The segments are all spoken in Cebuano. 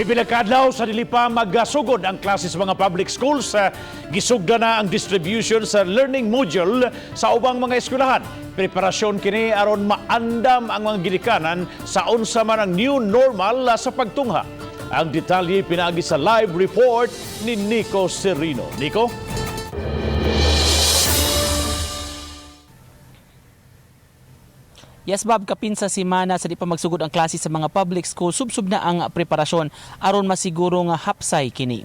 Pipila ka adlaw sa dili pa magsugod ang klase sa mga public schools, gisugda na ang distribution sa learning module sa ubang mga eskwelahan. Preparasyon kini aron maandam ang mga ginikanan sa unsa man ang new normal sa pagtungha. Ang detalye pinaagi sa live report ni Nico Serino. Nico? Yes, Bob, kapin sa semana sa di pa magsugod ang klase sa mga public school, subsub na ang preparasyon aron masiguro nga hapsay kini.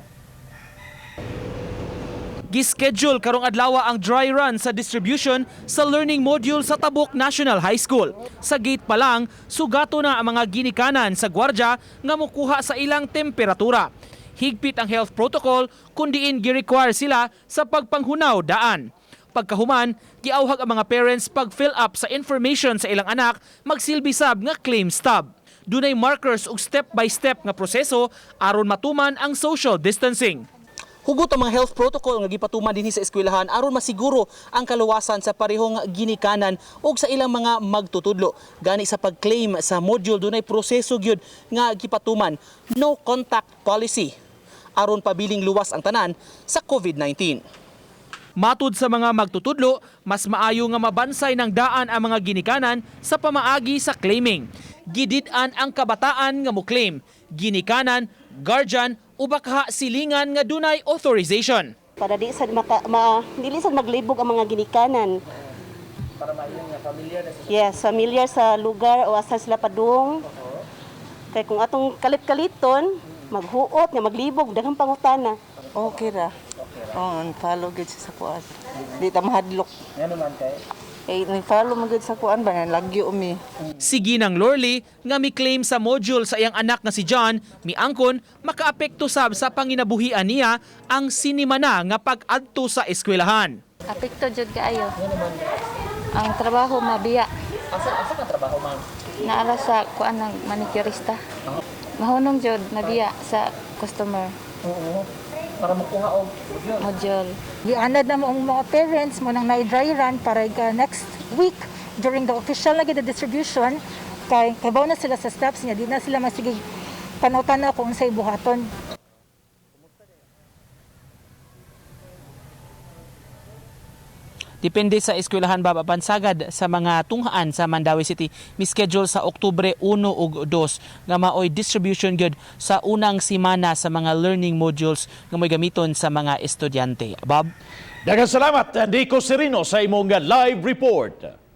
Gischedule karong adlaw ang dry run sa distribution sa learning module sa Tabuk National High School. Sa gate pa lang, sugato na ang mga ginikanan sa gwardya nga mukuha sa ilang temperatura. Higpit ang health protocol kun diin gi-require sila sa pagpanghunaw daan. Pagkahuman, giawhag ang mga parents pag-fill up sa information sa ilang anak, magsilbi sab nga claim stub. Dunay markers ug step by step nga proseso aron matuman ang social distancing. Hugot ang mga health protocol nga gipatuman dinhi sa eskwelahan aron masiguro ang kaluwasan sa parehong ginikanan ug sa ilang mga magtutudlo. Gani sa pag-claim sa module, dunay proseso gyud nga gipatuman, no contact policy, aron pabiling luwas ang tanan sa COVID-19. Matud sa mga magtutudlo, mas maayo nga mabansay ng daan ang mga ginikanan sa pamaagi sa claiming. Gidid-an ang kabataan nga mo-claim, ginikanan, guardian o baka silingan nga dunay authorization. Para di sad maka, ma, dili sad maglibog ang mga ginikanan. Para nga familiar na sa. Yes, familiar sa lugar o asa sila padung. Kay kung atong kalit-kaliton, maghuot nga maglibog daghang pangutana. Okay ra. Oh, follow gud siya sa kuan. Di ta mahadlok. Ngano man kay? Eh, ni follow man gud sa kuan ba lagyo mi. Si Ginang Lorly nga mi-claim sa module sa iyang anak nga si John, miangkon makaapekto sab sa panginabuhian niya ang sinimana nga pag-adto sa eskwelahan. Apekto jud kaayo. Ang trabaho mabiya. Asa ka trabaho, ma'am? Naara sa kuan ng manicurista. Mahunong jud mabiya sa customer. Oo. Para makuha og Module. Gianad na mo ang mga parents mo nang na-dry run para next week during the official na gid distribution kay kabaw na sila sa steps niya, di na sila masigig tanaw-tanaw kung unsay buhaton. Depende sa eskwelahan, Bob, apan sagad sa mga tunghaan sa Mandaue City, mi-schedule sa Oktubre 1 ug 2 nga maoy distribution gyud sa unang simana sa mga learning modules nga mo'y gamiton sa mga estudyante. Bob? Daghang salamat, Nico Serino, sa imong live report.